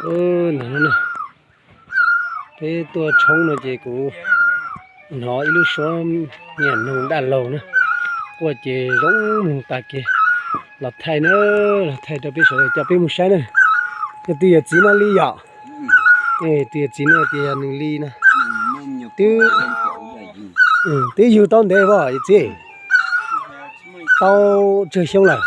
Ntawm no na, peb tuaj tshoob no ces kuv hnov ib lub suab niam noog daj laug na, quaj ces zoo moog tas kev. Los thaij na, los thaij rau peb sawv daws coj peb mus saib na. Yog tus yawm txiv no li yom? Tus yawm txiv no tias yog nws li na. Twb, twb yug tau ntev os yawm txiv? Tau tsawg xyoo lawm?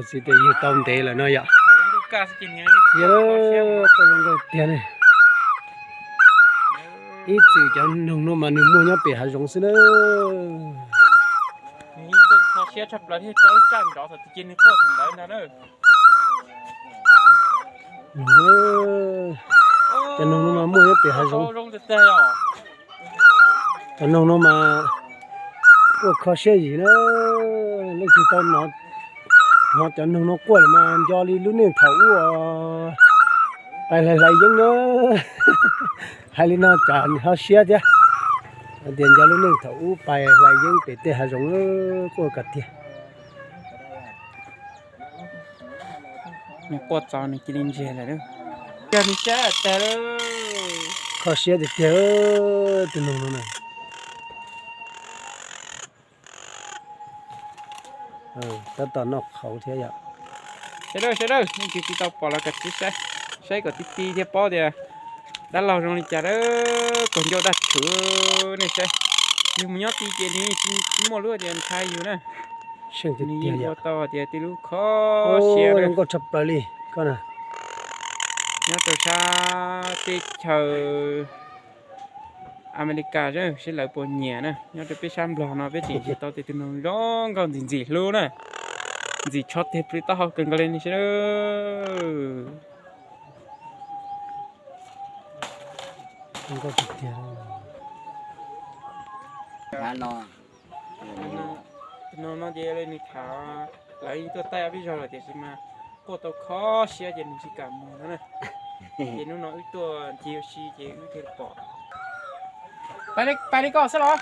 Txiv tias yug tau ntev lawm no yom. Yog, tiag ne. Ib txwm cov noog no mas nws muaj nyob pem hav zoov xwb na. Cov noog no mas muaj nyob pem hav zoov. Cov noog no mas kuj kho siab yim na. Leej twg tau hnov cov noog no quaj lawm mas nco li lub neej thaum ub pais hlais hlais yeeb na. Hais li no tsam ho siab thiab. Hais tias nco lub neej thaum ub pais hlais yeeb pem tej hav zoov quaj kawg tiag. Nws quaj txaus nws cia li ntsiag lawm. Cog nws sab tag. Kho siab tiag tiag tus noog no na. Tab tom noj qhauv thiab yom. Sawv daws, sawv daws, nej tsis tau pom los kav tsij saib, saib kom tib tib thiaj paub tias dab laug zoo li cas lawm. Kaus ncauj daj tshwv, nej saib. Yus mus nyob ti ces nws tsis muaj lub tias ntshai yus na. Nws yeej ua tau tias tib lub kho siab zoo nkauj tshaj plaws li. Nyob rau sab teb chaws Amelikas seb lawv puas nyiam na. Nyob rau peb sab Nplog no peb tseem tsis tau tias tus noog zoo nkauj ntxim ntxim hlub na, ntxim tsho tes plw taub hau kawg nkaus li ne sawv daws. Tus noog no ces nws tham, lawv yeej tuaj taij ob peb zaug lawm tiam sis mas quaj tau kho siab ces nws tsis kam mus no na. Ces hnub no wb tuaj ncig ua si ces wb thiaj pom. Pais li koj xwb los?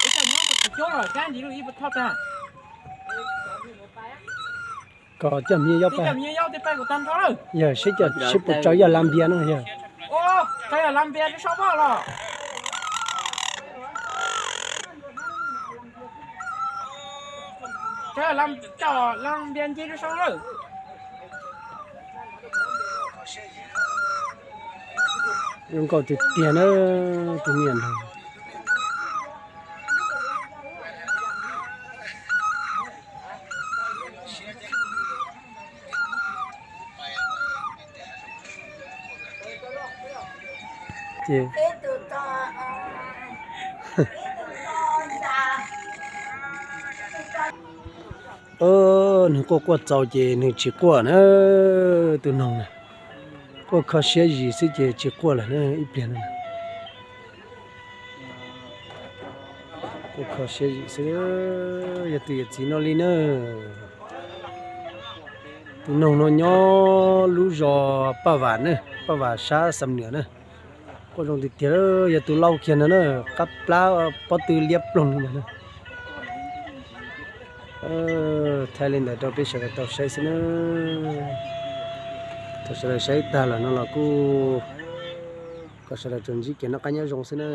Ib co nyob puas tsis coob los kab ntsis lub ib puas thoj tag. Kom coj me nyuam yaus pais. Yog seb cov seb puas tsaws yog la npias no yog. Tsaws yog la npias rau saum paj los. Tsaws yog la npias nce rau saum lawm. Zoo nkauj tiag tiag na, tus me nyuam no. Ces nws quaj quaj txaus ces nws tsis quaj na, tus noog na. Quaj kho siab zis xwb ces tsis quaj lawm na ib pliag no. Quaj kho siab zis xwb, yog tus yawm txiv no li na. Tus noog no nyob lub zos Paj Vam na, Paj Vam sab Xam Nuam na. Quaj zoo tiag tiag, yog tus laus kiag no na, qab plab pob tw liab ploog li ntawd na. Thaij li ntawd rau peb sawv daws tau saib xwb na. Thaum sawv daws saib tag lawm no los kuj kom sawv daws tsuas ntsib kev noj qab nyob zoo xwb na.